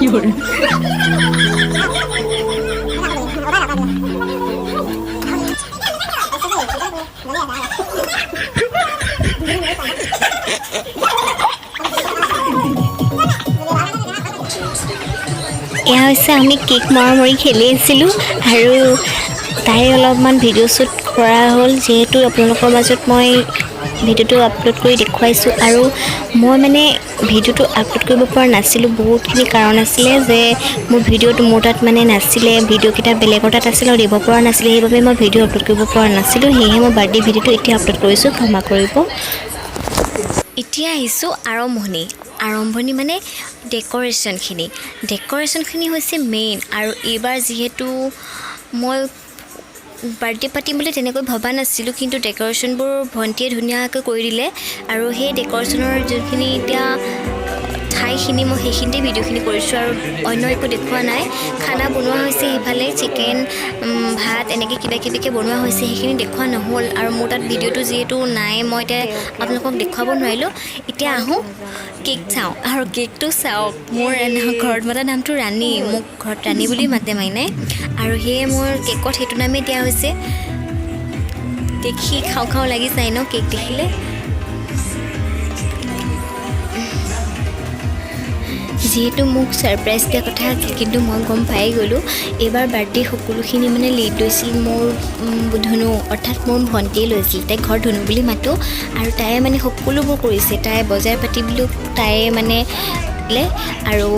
এয়া হৈছে আমি কেক মৰামৰি খেলি আছিলোঁ আৰু তাৰে অলপমান ভিডিঅ' শ্বুট কৰা হ'ল। যিহেতু আপোনালোকৰ মাজত মই ভিডিঅ'টো আপলোড কৰি দেখুৱাইছোঁ আৰু মই মানে ভিডিঅ'টো আপলোড কৰিব পৰা নাছিলোঁ, বহুতখিনি কাৰণ আছিলে যে মোৰ ভিডিঅ'টো মোৰ তাত মানে নাছিলে, ভিডিঅ'কেইটা বেলেগৰ তাত আছিলে আৰু দিব পৰা নাছিলে, সেইবাবে মই ভিডিঅ' আপলোড কৰিব পৰা নাছিলোঁ। সেয়েহে মই বাৰ্থডে ভিডিঅ'টো এতিয়া আপলোড কৰিছোঁ, ক্ষমা কৰিব। এতিয়া আহিছোঁ আৰম্ভণি। আৰম্ভণি মানে ডেক'ৰেশ্যনখিনি। ডেক'ৰেশ্যনখিনি হৈছে মেইন। আৰু এইবাৰ যিহেতু মই বাৰ্থডে পাতিম বুলি তেনেকৈ ভবা নাছিলোঁ, কিন্তু ডেক'ৰেশ্যনবোৰ ভণ্টীয়ে ধুনীয়াকৈ কৰি দিলে। আৰু সেই ডেক'ৰেশ্যনৰ যোনখিনি এতিয়া ঠাইখিনি, মই সেইখিনিতে ভিডিঅ'খিনি কৰিছোঁ আৰু অন্য একো দেখুওৱা নাই। খানা বনোৱা হৈছে সেইফালে, চিকেন, ভাত এনেকৈ কিবা কিবিকৈ বনোৱা হৈছে, সেইখিনি দেখুওৱা নহ'ল। আৰু মোৰ তাত ভিডিঅ'টো যিহেতু নাই, মই এতিয়া আপোনালোকক দেখুৱাব নোৱাৰিলোঁ। এতিয়া আহোঁ কেক চাওঁ। আৰু কেকটো চাওক, মোৰ ঘৰত মতা নামটো ৰাণী, মোক ঘৰত ৰাণী বুলি মাতে মাইনাই, আৰু সেয়ে মোৰ কেকত সেইটো নামেই দিয়া হৈছে। দেখি খাওঁ খাওঁ লাগি যায় ন কেক দেখিলে? যিহেতু মোক ছাৰপ্ৰাইজ দিয়া কথা আছিল, কিন্তু মই গম পাই গ'লোঁ। এইবাৰ বাৰ্থডে সকলোখিনি মানে লিড লৈছিল মোৰ ধুনু, অৰ্থাৎ মোৰ ভণ্টিয়ে লৈছিল। তাইক ঘৰত ধুনু বুলি মাতোঁ। আৰু তাই মানে সকলোবোৰ কৰিছে। তাই বজাৰ পাতিবলৈও তায়ে মানে আৰু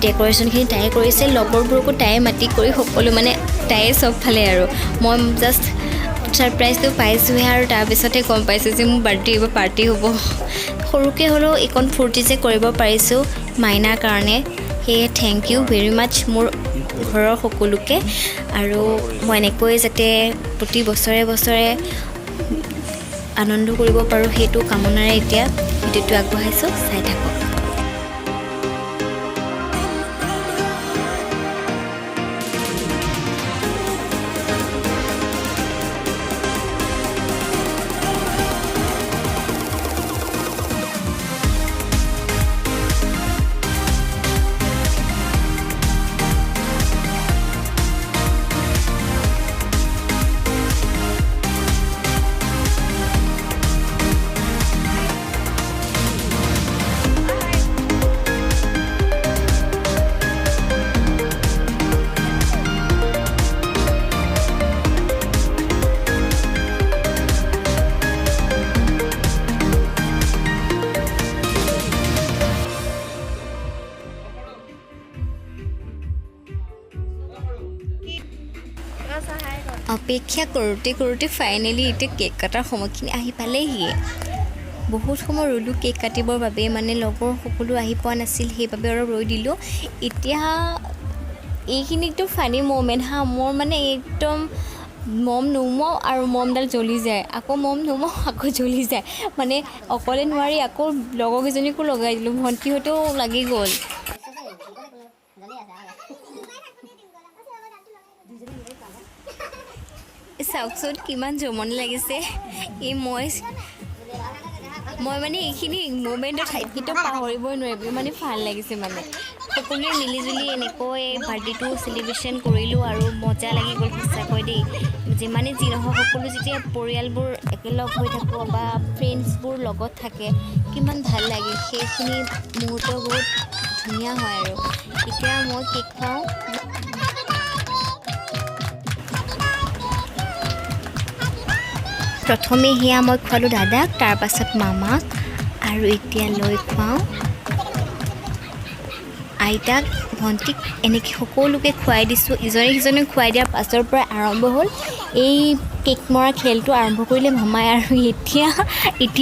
ডেক'ৰেশ্যনখিনি তায়ে কৰিছে, লগৰবোৰকো তায়ে মাতি কৰি সকলো মানে তায়ে চবফালে। আৰু মই জাষ্ট ছাৰপ্ৰাইজটো পাইছোঁহে আৰু তাৰপিছতে গম পাইছোঁ যে মোৰ বাৰ্থডে এইবাৰ পাৰ্টি হ'ব। সৰুকৈ হ'লেও এইকণ ফূৰ্তি যে কৰিব পাৰিছোঁ মাইনাৰ কাৰণে, সেয়ে thank you very মাছ মোৰ ঘৰৰ সকলোকে। আৰু মই এনেকৈ যাতে প্ৰতি বছৰে বছৰে আনন্দ কৰিব পাৰোঁ, সেইটো কামনাৰে এতিয়া ভিডিঅ'টো আগবঢ়াইছোঁ, চাই থাকক। অপেক্ষা কৰোঁতে কৰোঁতে ফাইনেলি এতিয়া কেক কটাৰ সময়খিনি আহি পালেহিয়ে। বহুত সময় ৰ'লোঁ কেক কাটিবৰ বাবে, মানে লগৰ সকলো আহি পোৱা নাছিল, সেইবাবে অলপ ৰৈ দিলোঁ। এতিয়া এইখিনি একদম ফানী মমেণ্ট হা। মোৰ মানে একদম মম নুমুৱাওঁ আৰু মমডাল জ্বলি যায়, আকৌ মম নুমুৱাওঁ, আকৌ জ্বলি যায়। মানে অকলে নোৱাৰি, আকৌ লগৰকেইজনীকো লগাই দিলোঁ, ভণ্টিহঁতেও লাগি গ'ল। চাওকচোন কিমান জমনি লাগিছে। এই মই মানে এইখিনি মমেণ্টত কেতিয়াও পাহৰিবই নোৱাৰিম, ইমানেই ভাল লাগিছে। মানে সকলোৱে মিলিজুলি এনেকৈ বাৰ্থডেটো চেলিব্ৰেশ্যন কৰিলোঁ আৰু মজা লাগি গ'ল সঁচাকৈ দেই। যিমানে যি নহওক, সকলো যেতিয়া পৰিয়ালবোৰ একেলগ হৈ থাকোঁ বা ফ্ৰেণ্ডছবোৰ লগত থাকে, কিমান ভাল লাগে। সেইখিনি মুহূৰ্ত বহুত ধুনীয়া হয়। আৰু এতিয়া মই কেক খাওঁ। প্ৰথমে সেয়া মই খোৱালোঁ দাদাক, তাৰপাছত মামাক, আৰু এতিয়া লৈ খুৱাওঁ আইতাক, ভণ্টিক, এনেকৈ সকলোকে খুৱাই দিছোঁ। ইজনে সিজনে খুৱাই দিয়াৰ পাছৰ পৰা আৰম্ভ হ'ল এই কেক মৰা খেলটো। আৰম্ভ কৰিলে মামাই। আৰু এতিয়া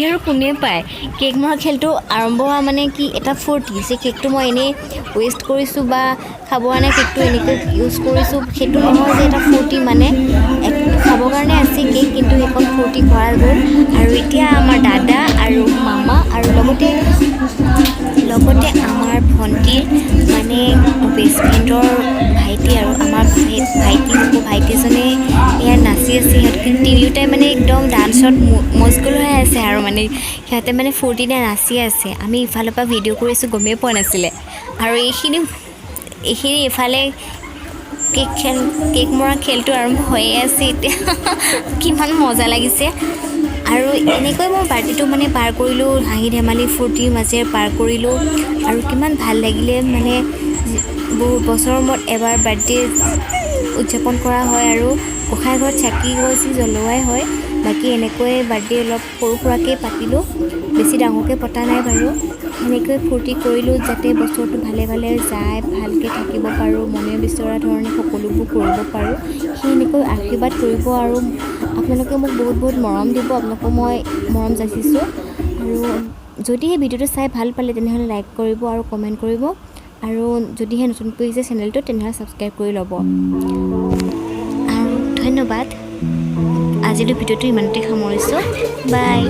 আৰু কোনে পায়? কেক মৰা খেলটো আৰম্ভ হোৱা মানে কি এটা ফূৰ্তি যে কেকটো মই এনেই ৱেষ্ট কৰিছোঁ বা খাব কাৰণে কেকটো এনেকৈ ইউজ কৰিছোঁ, সেইটো নহয় যে এটা ফূৰ্তি, মানে খাবৰ কাৰণে আছে কেক, কিন্তু সেইকণ ফূৰ্তি কৰা গ'ল। আৰু এতিয়া আমাৰ দাদা আৰু মামা আৰু লগতে আমাৰ ভণ্টিৰ মানে বেষ্ট ফ্ৰেণ্ডৰ ভাইটি আৰু আমাৰ ভাইটি হ'ব, ভাইটিজনে এয়া নাচি আছে। সিহঁত তিনিওটাই মানে একদম ডান্সত মচগুল হৈ আছে। আৰু মানে সিহঁতে মানে ফূৰ্তিতে নাচি আছে। আমি ইফালৰ পৰা ভিডিঅ' কৰি আছোঁ, গমেই পোৱা নাছিলে। আৰু এইখিনি ইফালে কেক খেল, কেক মৰা খেলটো আৰম্ভ হৈয়ে আছে এতিয়া। কিমান মজা লাগিছে! আৰু এনেকৈ মই বাৰ্থডেটো মানে পাৰ কৰিলোঁ, হাঁহি ধেমালি ফূৰ্তিৰ মাজেৰে পাৰ কৰিলোঁ আৰু কিমান ভাল লাগিলে। মানে বহুত বছৰৰ মূৰত এবাৰ বাৰ্থডে উদযাপন কৰা হয় আৰু গোঁসাই ঘৰত চাকি গছি জ্বলোৱাই হয়। বাকী এনেকৈয়ে বাৰ্থডে অলপ সৰু সুৰাকৈ পাতিলোঁ, বেছি ডাঙৰকৈ পতা নাই বাৰু। সেনেকৈ ফূৰ্তি কৰিলোঁ, যাতে বছৰটো ভালে ভালে যায়, ভালকৈ থাকিব পাৰোঁ, মনে বিচৰা ধৰণে সকলোবোৰ কৰিব পাৰোঁ, সেই এনেকৈ আশীৰ্বাদ কৰিব। আৰু আপোনালোকে মোক বহুত বহুত মৰম দিব, আপোনালোকক মই মৰম যাচিছোঁ। আৰু যদি এই ভিডিঅ'টো চাই ভাল পালে, তেনেহ'লে লাইক কৰিব আৰু কমেণ্ট কৰিব। আৰু যদিহে নতুনকৈ আহিছে চেনেলটো, তেনেহ'লে ছাবস্ক্ৰাইব কৰি ল'ব আৰু ধন্যবাদ। আজিলৈ ভিডিঅ'টো ইমানতে সামৰিছোঁ। বাই।